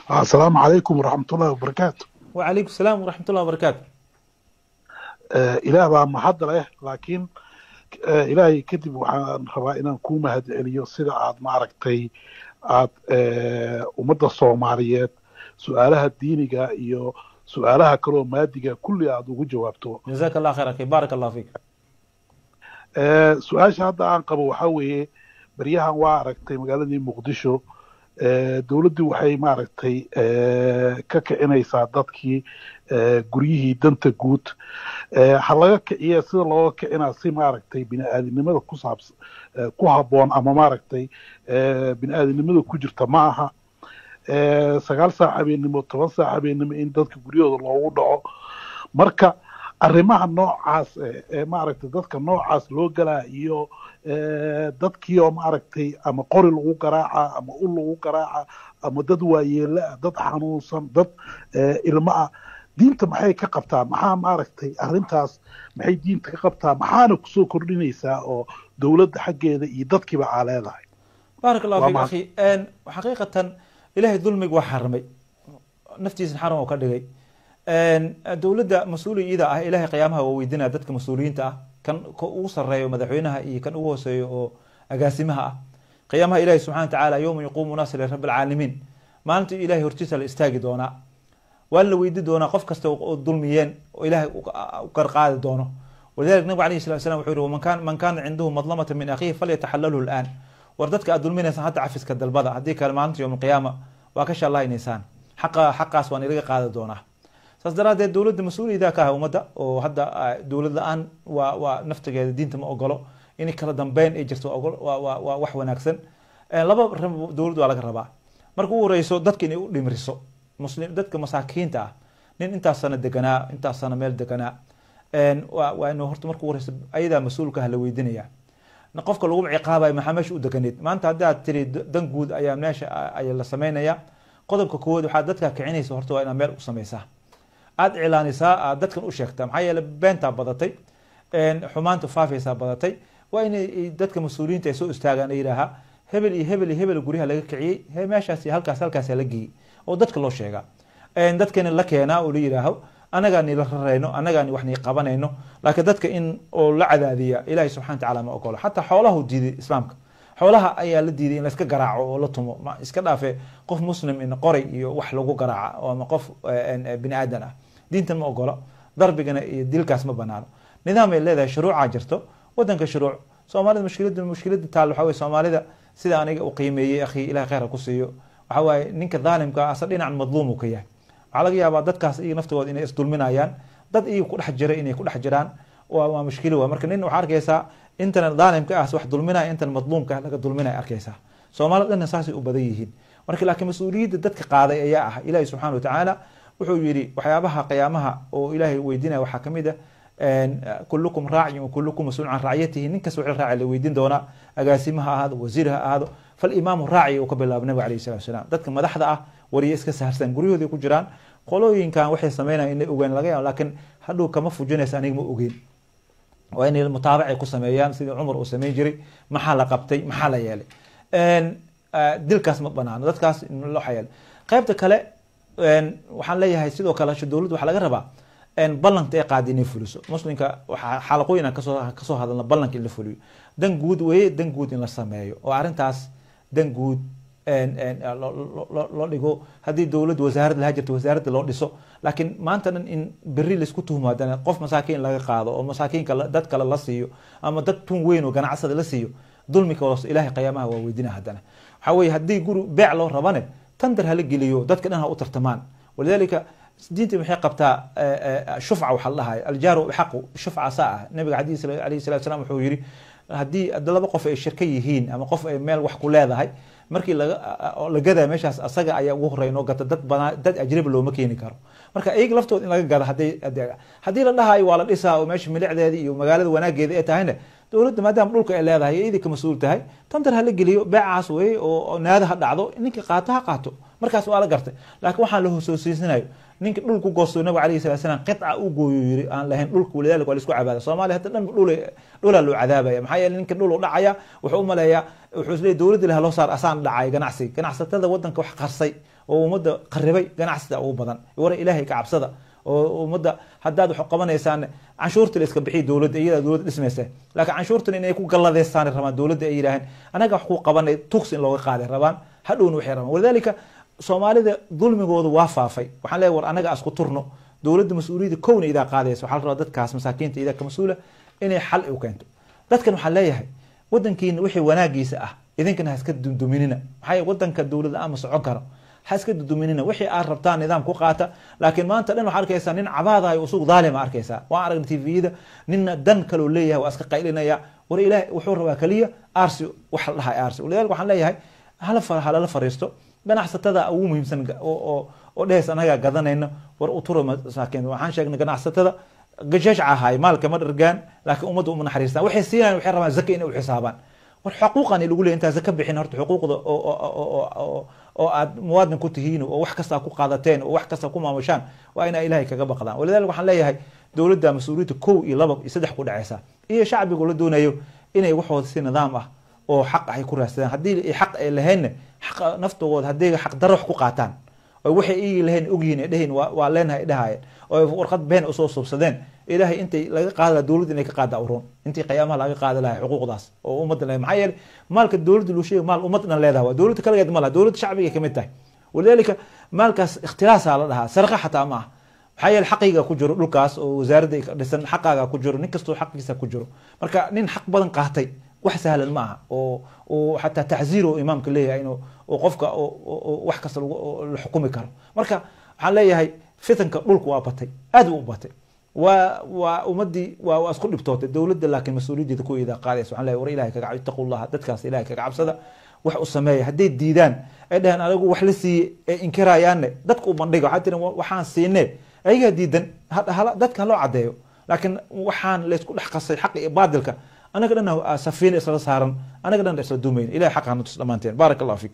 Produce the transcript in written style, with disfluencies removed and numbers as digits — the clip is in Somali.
Asalaamu calaykum waraxmatullahi wabarakaatu. Wacalaykum salaam waraxmatullahi wabarakaatu. Ilaah baa mahad leh, laakiin ilaahay kadib waxaan rabaa inaan kuu mahad celiyo sida aad maaragtay aad ummadda Soomaaliyeed su-aalaha diiniga iyo su-aalaha kaloo maadiga kulli aad ugu jawaabto. Jazaaka Allah khayr akhi, baaraka Allah fiik. Su-aasha hadda aan qabo waxaa weeye, beryahan waa aragtay magaaladii Muqdisho dowladdii waxay maaragtay ka kicinaysaa dadkii guryihii danta guud. Ha laga kiciya, sida looga kicinaa si maaragtay bini aadamnimada ku saabsan ku habboon ama maaragtay bini aadamnimada ku jirta ma aha. 9 saac habeennimo, 10 saac habeennimo in dadka guryahooda loogu dhaco. Marka arrimaha noocaas ee maaragtay dadka noocaas loo galaa iyo dadkii oo maaragtay ama qori lagu garaaca ama ul lagu garaaca ama dad waayeelo ah, dad xanuunsan, dad ilmo ah, diinta maxay ka qabtaa? Maxaa maaragtay arrintaas maxay diinta ka qabtaa? Maxaana kusoo kordhinaysaa oo dowladda xaggeeda iyo dadkiiba aa leedahay? Baarak Allahu fiik akhi. Xaqiiqatan Ilaahay dulmiga waa xarimay, naftiisna xaram oo ka dhigay. Dowladda mas-uuliyada ah Ilahay qiyaamaha waa weydiinaya dadka mas-uuliyiinta ah, kan ka ugu sareeyo madaxweynaha iyo kan ugu hooseeyo oo agaasimaha ah. Qiyaamaha Ilahi subxana watacaala, yowma yaquumu naasu lirabbi alcaalamiin, maalinta Ilahay hortiisa la istaagi doonaa, waa la weydi doonaa qof kasta oo dulmiyeen oo Ilahay u garqaadi doono. Walidalik nabig alayhi salatu wasalam wuxuu yihi: man kaana cindahu madlamata min akhiihi falyataxalalhu al'aan. War dadka aad dulminaysaan hadda cafiska dalbada, haddii kale maalinta yowm alqiyaama waa ka shallahaynaysaan, xaqa xaqaas waan ilaga qaadi doonaa. Saas daraadeed dowladda mas-uuliyada ka ah ummadda oo hadda dowlad la-aan waa naftigeeda diinta ma ogolo. In kala dambeyn ay jirto waa wax wanaagsan. Laba dowladd waa laga rabaa. Marka ugu horeyso dadka inay u dhimriso, muslim dadka masaakiinta ah, nin intaas sano deganaa, intaas sano meel deganaa, waa inuu horta marka ugu horeyso ayadaa mas-uulka ah la weydiinaya qofka lagu ciqaabayo, maxaa meesha u deganeed maanta? Haddaad tiri dan guud ayaa meesha ayaa la sameynaya, qodobka koowaad waxaad dadka kicinaysa horta waa inaad meel u sameysaa, aada iclaanisaa, aad dadkan u sheegtaa. Maxaa yeele beentaa badatay, xumaanta faafaysaa badatay. Waa inay dadka mas-uuliyiinta ay soo istaagaan ay yidhaaha hebel iyo hebel iyo hebel guryaha laga kiciyey, meeshaas iyo halkaas halkaasa la geeyey, oo dadka loo sheegaa, dadkana la keenaa oo la yidhaaho annagaa nila rarayno, annagaa wax nii qabanayno. Laakiin dadka in oo la cadaadiya Ilahi subxana watacaala ma ogolo. Xataa xoolahu diiday islaamka, xoolaha ayaa la diiday in la iska garaaco oo la tumo. Ma iska dhaafe qof muslim in qoray iyo wax lagu garaaca ama qof bini aadan ah, diintan ma ogolo. Darbigana iyo dilkaas ma banaano. Nidaam ay leedahay, shuruucaa jirto wadanka, shuruuc. Soomaalida mushkilada taal waxa weye, soomaalida sida aniga u qiimeeyey akhi, Ilahay khayr ha ku siiyo, waxa waaye ninka dhaalimka ah asa dhinacan madluum uu ka yahay. Waxaa laga yaabaa dadkaas iyaga naftooda inay isdulminayaan, dad iyaga ku dhex jira inay ku dhex jiraan, waa mushkilo. Waa marka nin waxaa arkaysaa intana dhaalimka ah wax dulminaya, intan madluumka ah laga dulminaya arkaysaa. Soomaalida dhanna saasay u badan yihiin. Marka laakiin mas-uuliyadda dadka qaaday ayaa ah. Ilaahi subxana watacaala wuxuu yidhi waxyaabaha qiyaamaha oo Ilaahay weydiinaya waxaa kamid ah kullukum raacin wa kullukum mas-uulun can racyatihi. Nin kasta wixii raaci la weydiin doonaa, agaasima ha ahaado, wasiir ha ahaado. Falimaamu raaci uu ka bilaabo nabiga alayhi salatu wasalaam. Dadka madaxda ah wariye iska saharsan guryahooday ku jiraan, qolooyinkan waxay sameynayaan inay ogeyn laga yaabo, laakiin hadhow kama fujinaysa aniga ma ogeyn. Waa inay mutaabacay ku sameeyaan sidii Cumar uu sameyn jiray, maxaa la qabtay, maxaa la yeelay. Dilkaas ma banaano dadkaas loo xayeel. Qaybta kale waxaan leeyahay sidoo kale dowladda waxaa laga rabaa ballanta ay qaadi inay fuliso. Muslimka waxaa xalaqooyin aan kasoo hadalna ballanka in la fuliyo. Dan guud weeye, dan guud in la sameeyo oo arrintaas dan guud loo dhigo. Haddii dowladda wasaarad lahaa jirto, wasaaradda loo dhiso. Laakiin maanta dhan in berri laisku tuhmo haddana qof masaakiin laga qaado oo masaakiinka dad kale la siiyo ama dad tun weyn oo ganacsada la siiyo, dulmi kalos Ilahay qiyaamaha waa weydina. Haddana waxaa weye haddii guri beec loo rabane, tandar hala geliyo, dadka dhan ha u tartamaan. Walidaalika diinta maxay qabtaa? Shufca waxaa la dhahay aljaaru xaqu shufca saa ah. Nabiga xadiis alayhi salatu wasalam wuxuu yidhi haddii laba qof ay shirka yihiin ama qof ay meel wax ku leedahay, markii la gadaya meeshaas asaga ayaa ugu horreya inoo gata, dad badan dad ajnabi looma keeni karo. Marka iyaga laftooda in laga gado haddii la dhahayo waa la dhisaa oo meesha milicdeeda iyo magaalada wanaageeda ay tahayna, dowladda maadaama dhulka ay leedahay iyadii ka mas-uul tahay, tandar hala geliyo beecaas wey oo naada ha dhacdo, ninka qaato ha qaato, markaas waa la gartay. Laakiin waxaan la hosoosiisanayo ninka dhul ku goosto, nabiga alayhi salatu wasalaam qitca u gooyo yiri aan lahayn dhulka, walidaalika waa la isku cabaada. Soomaaliya hadda dhan dhulaa loo cadaabaya. Maxaa yeelay ninka dhul u dhacaya wuxuu u maleeyaa, wuxuu isleeyahay dowladda laha loo saar asaan dhacay. Ganacsiga ganacsatada wadanka wax qarsay Oo ummadda qaribay ganacsada ugu badan. War Ilaahay ka cabsada, oo ummadda haddaad wax qabanaysaan canshuurta la iska bixiy dowladda, iyadaa dowladda dhismaysa. Laakiin canshuurtan inay ku galladeystaan rabaan dowladda, ay yidhaaheen anaga wax ku qabanay, tugs in looga qaaday rabaan, hadhowna waxay rabaan. Walidaalika Soomaalida dulmigooda waa faafay. Waxaan leeyahay, war anaga asku turno, dowladda mas-uuliyadda kowna idaa qaadaysa. Waxaa la rabaa dadkaas masaakiinta idaa ka mas-uula inay xal u keento dadkan. Waxaan leeyahay, wadankiina wixii wanaagiisa ah idinkana ha iska dumduminina. Maxaa yeele wadanka dowlad la-aan ma socon karo. Ha iska duduminina, wixii aad rabtaan nidaam ku qaata. Laakiin maanta dhan waxaa arkaysaa nin cabaadayo usug dhaalima arkaysaa. Waan aragnay TV-yada, nina dan kaloo leeyahay waa iska qaylinaya. War Ilaahay wuxuu rabaa kaliya aarsi, wax la dhahay aarsi. Walidaalika waxaan leeyahay, halala fariisto ganacsatada ugu muhiimsan oo dhehaysa anagaa gadanayno. War uturo masaakiin. Waxaan sheegnay ganacsatada gajaajca ahaay maalka ma dhargaan, laakiin ummadda uma naxariistaan. Waxay siinayaan, waxay rabaan zaka inay u xisaabaan. War xuquuqan lagu leeyahay intaa zaka bixin horta, xuquuqda oo aad muwaadin ku tihiin oo wax kasta ku qaadateen oo wax kasta ku maamushaan, waa inaa Ilaahay kaga baqdaan. Walidaalika waxaan leeyahay, dowladda mas-uuliyadda 1 iyo 2 iyo 3 ku dhacaysa, iyo shacbigu la doonayo inay waxooda si nidaam ah oo xaq ah ay ku raadsadaan. Haddii ay xaq ay lahaynna, xaq naftooda hadday xaq darro wax ku qaataan oo waxay igi lahayn ogyihiin ay dhehin waa leenahay ay dhahaayeen oo ay warqad been usoo subsadeen, Ilaahay intay laga qaadi lahaa dowladda inay ka qaada uroon, intii qiyaamaha laga qaadi lahaa xuquuqdaas oo ummadda leedahay. Maxaa yeelay maalka dowladda loo sheegay maal ummad dhan leedahay, waa dowladda kaligeed ma laha, dowladda shacbiga kamid tahay. Walidaalika maalkaas ikhtilaasaa la dhahaa, saraqa xataa ma aha. Maxaa yeele xaqiga ku jiro dhulkaas oo wasaaradda ay dhisan, xaqaaga ku jiro, nin kastoo xaqiisa ku jiro. Marka nin xaq badan qaatay wax sahlan ma aha oo xataa tacziir oo imaamka leeyahay inuu oo qofka oo wax kasta la xukumi karo. Marka waxaan leeyahay, fitanka dhulku waa batay, aad buu u batay, waa ummadii waa isku dhibtootay dowladda, laakiin mas-uuliyaddeeda ku idaa qaadaysa. Waxaan leeyahay, war Ilahay kaga ittaqullaha, dadkaas Ilahay kaga cabsada, wax u sameeya. Hadday diidaan ay dhaheen anigu wax la siiyey ee inkirayaanne, dadka u bandhiga. Waxaa tirin waxaan siinee ayagaa diidan, dadka ha loo caddeeyo. Laakiin waxaan laysku dhex qasay xaqa iyo baadilka, anaga dhan safiina isla saaran, anaga dhan isla dumayna. Ilahay xaqa hana tus dhammaanteen. Baaraka Allahu fiikum.